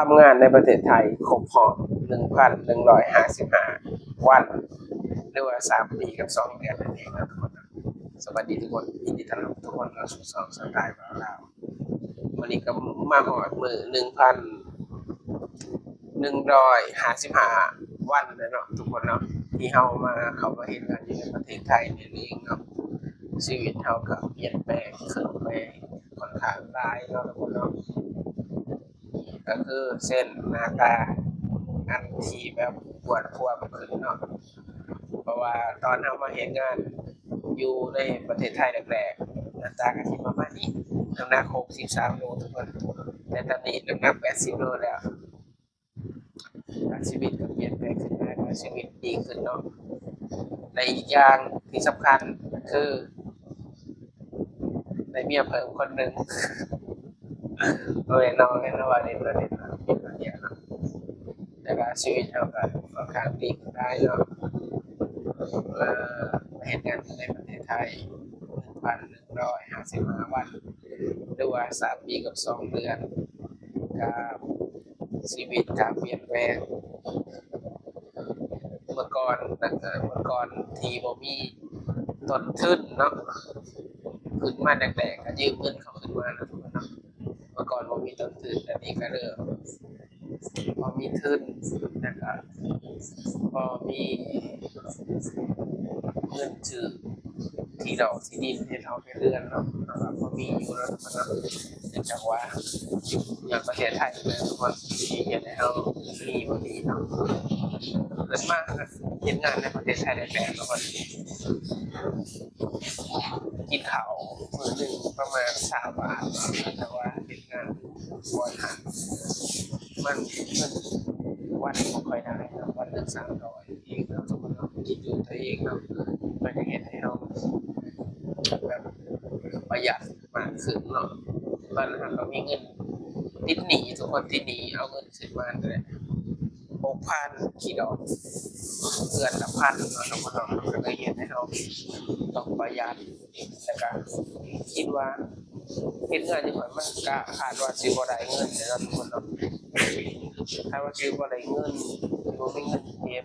ທຳງານໃນປະເທດໄທຄົບຮອບໜຶ່ງພັນໜຶ່ງຮ້ອຍຫ້າສິບຫ້າວັນ ຫຼືວ່າສາມປີກັບສອງເດືອນນັ້ນເອງເນາະທຸກຄົນເນາະ. ສະບາຍດີທຸກຄົນ, ຍິນດີຕ້ອນຮັບທຸກຄົນເຂົ້າສູ່ຊ່ອງສະໄຕລ໌ບ່າວລາວ. ມື້ນີ້ກໍມາຮອດມື້ໜຶ່ງພັນໜຶ່ງຮ້ອຍຫ້າສິບຫ້າວັນແລ້ວເນາະທຸກຄົນເນາະ ທີ່ເຮົາມາ ເຂົ້າມາເຮັດງານຢູ່ໃນປະເທດໄທນີ້ເອງເນາະ. ຊີວິດເຮົາກໍປ່ຽນແປງຂຶ້ນໄປຄ່ອນຂ້າງຫຼາຍເນາະທຸກຄົນເນາະ. ກໍຄືເຊັ່ນ ໜ້າຕາອັນທີ່ແບບອວບທ້ວມຂຶ້ນເນາະ, ເພາະວ່າຕອນເຮົາມາເຮັດງານຢູ່ໃນປະເທດໄທແລກໆ ໜ້າຕາກໍຊິປະມານນີ້, ນ້ຳໜັກຫົກສິບສາມໂລທຸກຄົນ, ແຕ່ຕອນນີ້ນ້ຳໜັກແປດສິບໂລແລ້ວ. ການຊີວິດກໍປ່ຽນແປງຂຶ້ນຫຼາຍ, ການຊີວິດດີຂຶ້ນເນາະ. ແລະ ອີກຢ່າງທີ່ສຳຄັນຄື ໄດ້ເມຍເພີ່ມຄົນໜຶ່ງ. ໂອ້ຍ ນ້ອງເຫັນວ່າເຫຼັ້ນ ເຫຼັ້ນ ເຫັນວ່າດຽວເນາະ, ແຕ່ວ່າຊີວິດເຮົາກໍຄ່ອນຂ້າງດີຂຶ້ນຫຼາຍເນາະ. ເອີ ມາເຮັດງານຢູ່ໃນປະເທດໄທໜຶ່ງພັນໜຶ່ງຮ້ອຍຫ້າສິບຫ້າວັນ ຫຼືວ່າສາມປີກັບສອງເດືອນ, ກໍຊີວິດກໍປ່ຽນແປງ. ເມື່ອກ່ອນ ເມື່ອກ່ອນທີ່ບໍ່ມີຕົ້ນທຶນເນາະ, ຂຶ້ນມາແລກໆ ກໍຢືມເງິນເຂົາຂຶ້ນມາເນາະ ເມື່ອກ່ອນບໍ່ມີຕົ້ນທຶນ, ດຽວນີ້ກໍເລີ່ມພໍມີທຶນ ແລ້ວກໍພໍມີເງິນຊື້ທີ່ດອກທີ່ດິນ ເຮັດເຮືອນເຮັດເຮືອນເນາະ, ກໍພໍມີຢູ່ເນາະ. ເນື່ອງຈາກວ່າຢູ່ປະເທດໄທເນາະ ທີ່ເຮັດໃຫ້ເຮົາມີບໍ່ດີເນາະ, ເກີດມາເຮັດງານໃນປະເທດໄທແທ້ໆເນາະ, ກິນເຂົ້າມື້ໜຶ່ງປະມານຊາວບາດ, ແຕ່ວ່າເຮັດງານບໍ່ທັນ ມັນ ເງິນວັນບໍ່ຄ່ອຍໄດ້ເນາະ, ວັນໜຶ່ງສາມຮ້ອຍເອງເນາະ, ສົມມຸດເຮົາກິນຢູ່ຕົວເອງເນາະ, ມັນກໍເຮັດໃຫ້ເຮົາແບບປະຢັດ ມາກຂຶ້ນເນາະ. ຕອນນັ້ນເຮົາກໍມີເງິນຕິດໜີ້, ທຸກຄົນຕິດໜີ້, ເອົາເງິນຂຶ້ນມາເທົ່າໃດ ຫົກພັນ ຄິດອອກເດືອນລະພັນເນາະ, ທຸກຄົນເນາະ, ມັນກໍເລີຍເຮັດໃຫ້ເຮົາຕ້ອງປະຢັດ, ແລ້ວກໍຄິດວ່າເຮັດງານຢູ່ຫັ້ນ ມັນກໍຄາດວ່າຊິບໍ່ໄດ້ເງິນແຫຼະເນາະ ທຸກຄົນເນາະ. ຄາດວ່າຊິບໍ່ໄດ້ເງິນ, ຊິບໍ່ມີເງິນເກັບ,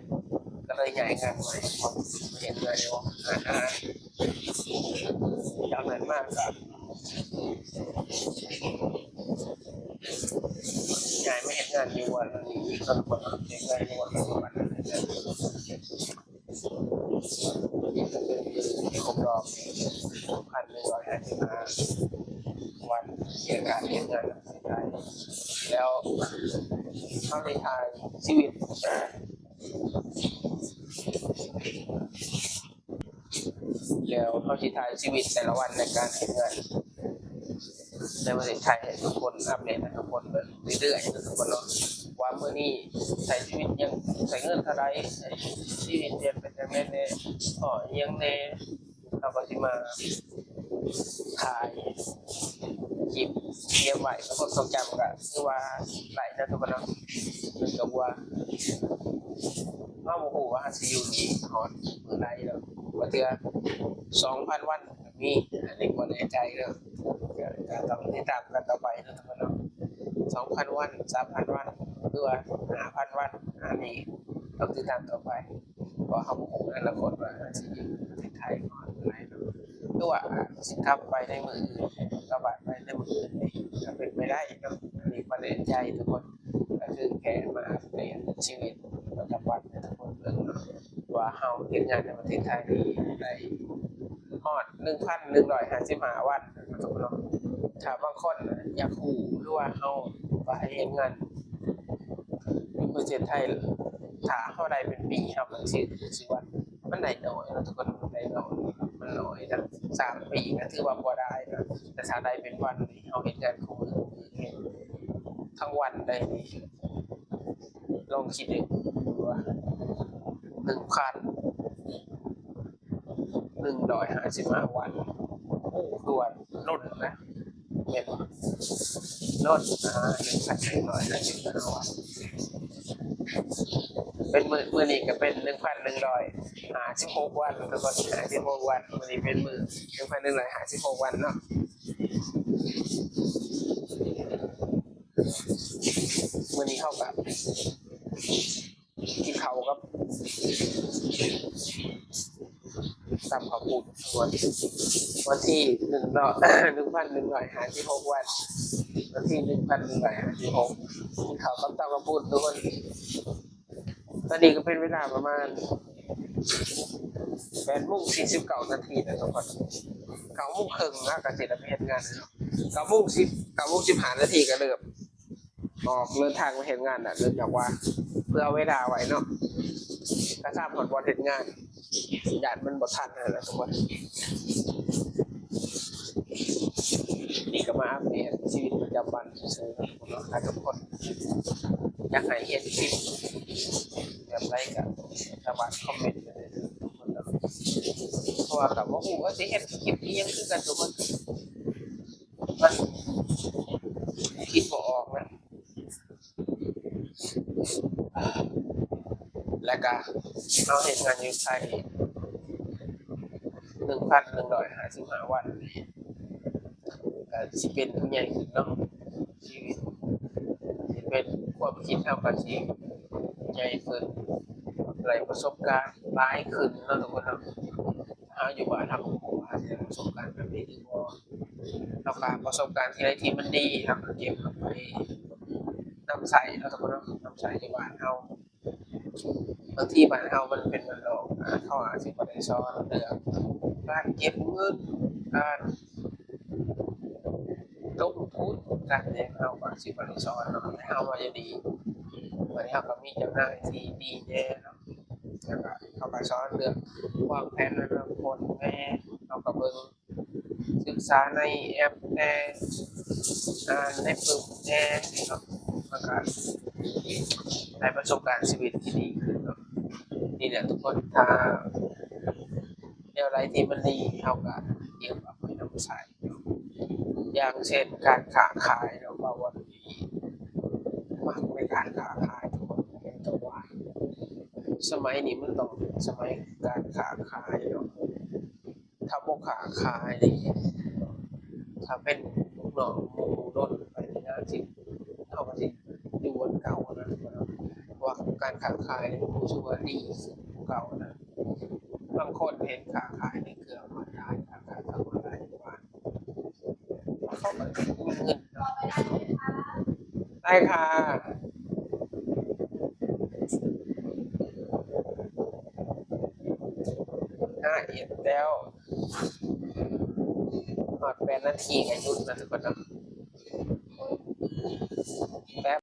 ກໍເລີຍຍ້າຍງານໃໝ່, ເຮັດງານຢູ່ຮ້ານອາຫານ. ຈາກນັ້ນມາກໍຍ້າຍມາເຮັດງານຢູ່ບ່ອນນີ້ອີກ ເຮັດງານຢູ່ບ່ອນປັດຈຸບັນນີ້ ນີ້ກໍເປັນປີຄົບຮອບໜຶ່ງພັນໜຶ່ງຮ້ອຍຫ້າສິບຫ້າວັນ ທີ່ການເຮັດງານນຳປະເທດໄທ. ແລ້ວເຮົາໄດ້ຖ່າຍຊີວິດ ແລ້ວເຮົາຊິຖ່າຍຊີວິດແຕ່ລະວັນໃນການເຮັດງານໃນປະເທດໄທ ໃຫ້ທຸກຄົນອັບເດດໃຫ້ທຸກຄົນເບິ່ງເລື້ອຍໆ ທຸກຄົນເນາະ ວ່າມື້ນີ້ໃຊ້ຊີວິດຫຍັງ ໃຊ້ເງິນເທົ່າໃດ ໃຊ້ຊີວິດປ່ຽນໄປຈັ່ງໃດແດ່ ພໍ້ອີ່ຫຍັງແດ່. ເຮົາກໍຊິມາຖ່າຍຄລິບກຽມໄວ້ເພື່ອຄວາມຊົງຈຳ ກໍຖືວ່າໄດ້ນະທຸກຄົນເນາະ. ເນື່ອງຈາກວ່າເຮົາບໍ່ຮູ້ວ່າເຮົາຊິຢູ່ນີ້ຮອດມື້ໃດເນາະ ບາງເທື່ອສອງພັນວັນກໍມີ ອັນນີ້ບໍ່ແນ່ໃຈເດີ ກໍຕ້ອງຕິດຕາມກັນຕໍ່ໄປເນາະທຸກຄົນເນາະ. ສອງພັນວັນ ສາມພັນວັນ ຫຼືວ່າຫ້າພັນວັນ ອັນນີ້ຕ້ອງຕິດຕາມຕໍ່ໄປ ເພາະວ່າເຮົາບໍ່ຮູ້ອະນາຄົດວ່າເຮົາຊິຢູ່ປະເທດໄທຮອດມື້ໃດເນາະ ຫຼືວ່າຊິກັບໄປໃນມື້ອື່ນ ກັບບ້ານໄປໃນມື້ອື່ນນີ້ກໍເປັນໄປໄດ້ເນາະ. ອັນນີ້ບໍ່ແນ່ໃຈທຸກຄົນ ກໍຄືແຄ່ມາອັບເດດຊີວິດປະຈຳວັນໃຫ້ທຸກຄົນເບິ່ງເນາະ ວ່າເຮົາເຮັດງານໃນປະເທດໄທນີ້ໄດ້ຮອດໜຶ່ງພັນໜຶ່ງຮ້ອຍຫ້າສິບຫ້າວັນເນາະທຸກຄົນເນາະ. ຖ້າບາງຄົນຢາກຮູ້ ຫຼືວ່າເຮົາໄປເຮັດງານຢູ່ປະເທດໄທ ຖ້າເຮົາໄດ້ເປັນປີ ເຮົາກໍຊິ ຊິວ່າມັນໄດ້ໜ້ອຍເນາະທຸກຄົນ ໄດ້ໜ້ອຍ ມັນໜ້ອຍນະ. ສາມປີກໍຖືວ່າບໍ່ໄດ້ນະ ແຕ່ຖ້າໄດ້ເປັນວັນນີ້ ເຮົາເຮັດງານຄູ່ມື້ ເຮັດທັງວັນໄດ້ນີ້ ລອງຄິດເບິ່ງວ່າ ໜຶ່ງພັນໜຶ່ງຮ້ອຍຫ້າສິບຫ້າວັນ ໂອ້ ຄືວ່າລົ້ນນະ ແມ່ນບໍ່? ລົ້ນ ອ່າ ໜຶ່ງພັນໜຶ່ງຮ້ອຍຫ້າສິບຫ້າວັນ ເປັນມື້ ມື້ນີ້ກໍເປັນໜຶ່ງພັນໜຶ່ງຮ້ອຍຫ້າສິບຫົກວັນ ທຸກຄົນ ຫ້າສິບຫົກວັນ ມື້ນີ້ເປັນມື້ໜຶ່ງພັນໜຶ່ງຮ້ອຍຫ້າສິບຫົກວັນເນາະ. ມື້ນີ້ເຮົາກໍກິນເຂົ້າກັບ ຕຳເຂົ້າປຸ້ນ ວັນທີໜຶ່ງເນາະ ໜຶ່ງພັນໜຶ່ງຮ້ອຍຫ້າສິບຫົກວັນ ວັນທີໜຶ່ງພັນໜຶ່ງຮ້ອຍຫ້າສິບຫົກ ກິນເຂົ້າກັບຕຳເຂົ້າປຸ້ນທຸກຄົນ. ຕອນນີ້ກໍເປັນເວລາປະມານແປດໂມງສີ່ສິບເກົ້ານາທີແລ້ວທຸກຄົນ ເກົ້າໂມງເຄິ່ງເຮົາກໍຊິໄດ້ໄປເຮັດງານແລ້ວເນາະ ເກົ້າໂມງສິບ ເກົ້າໂມງສິບຫ້ານາທີກໍເລີ່ມ ອອກເດີນທາງໄປເຮັດງານນະ ເນື່ອງຈາກວ່າເຜື່ອເວລາໄວ້ເນາະ ກະຊາບຮອດບ່ອນເຮັດງານ ຢ້ານມັນບໍ່ທັນຫັ້ນແຫຼະທຸກຄົນ. ນີ້ກໍມາອັບເດດຊີວິດປະຈຳວັນຊື່ໆເນາະ ຖ້າທຸກຄົນຢາກໃຫ້ເຫັນຄລິບແບບໃດກໍສາມາດຄອມເມັນໄດ້ເດີທຸກຄົນເນາະ ເພາະວ່າກໍບໍ່ຮູ້ວ່າຊິເຮັດຄລິບອີ່ຫຍັງຄືກັນທຸກຄົນ. ມັນຄິດບໍ່ອອກນະ ແລ້ວກະເຮົາເຮັດງານຢູ່ໄທໜຶ່ງພັນໜຶ່ງຮ້ອຍຫ້າສິບຫ້າວັນ ກະຊິເປັນຜູ້ໃຫຍ່ຂຶ້ນເນາະ ຊີວິດຊິເປັນ ຄວາມຄິດເຮົາກະຊິໃຫຍ່ຂຶ້ນ ໄດ້ປະສົບການຫຼາຍຂຶ້ນເນາະທຸກຄົນເນາະ. ເຮົາຢູ່ບ້ານເຮົາກໍບໍ່ຮູ້ວ່າຊິໄດ້ປະສົບການແບບນີ້ຫຼືບໍ່ ເຮົາກໍຫາປະສົບການທີ່ໃດທີ່ມັນດີ ເຮົາກໍເກັບເອົາໄປນຳໃຊ້ເນາະທຸກຄົນເນາະ ນຳໃຊ້ຢູ່ບ້ານເຮົາ. ບາງທີບ້ານເຮົາມັນເປັນບ້ານນອກ ອາ ເຂົາອາດຊິບໍ່ໄດ້ສອນເລື່ອງການເກັບເງິນ ການລົງທຶນ ການຫຍັງ ເຮົາກໍອາດຊິບໍ່ໄດ້ສອນເນາະ ແຕ່ເຮົາວ່າຢູ່ນີ້ ບາດນີ້ເຮົາກໍມີເຈົ້ານາຍທີ່ດີແດ່ເນາະ ແລ້ວກໍເຂົາກໍສອນເລື່ອງວາງແຜນອະນາຄົດແດ່ ເຮົາກໍເບິ່ງ ສຶກສາໃນແອັບແດ່ ອ່ານໃນປຶ້ມແດ່ ເນາະ ມັນກະໄດ້ປະສົບການຊີວິດທີ່ດີຂຶ້ນເນາະ. ນີ້ແຫຼະທຸກຄົນ ຖ້າແນວໃດທີ່ມັນດີ ເຮົາກະເກັບເອົາໄປນຳໃຊ້ເນາະ ຢ່າງເຊັ່ນ ການຄ້າຂາຍເນາະ ເວົ້າວ່າດີ ມັກໃນການຄ້າຂາຍທຸກຄົນ ແຕ່ວ່າສະໄໝນີ້ມັນຕ້ອງເປັນສະໄໝການຄ້າຂາຍເນາະ. ຖ້າບໍ່ຄ້າຂາຍນີ້ ຖ້າເປັນລູກນ້ອງໝູ່ດົນໄປນີ້ນະ ຊິ ເຮົາກໍຊິຢູ່ອັນເກົ່ານະ ເພາະວ່າການຄ້າຂາຍນີ້ຮູ້ສຶກວ່າດີຂຶ້ນກວ່າເກົ່ານະ. ບາງຄົນເຫັນຄ້າຂາຍໃນເຄື່ອງອອນລາຍ ຄ້າຂາຍທາງອອນລາຍວ່າ ເຂົາກໍມີເງິນເນາະ ໄດ້ຄ່າ ຫ້າເອັດແລ້ວ ຮອດແປດນາທີກໍຢຸດນະທຸກຄົນເນາະ.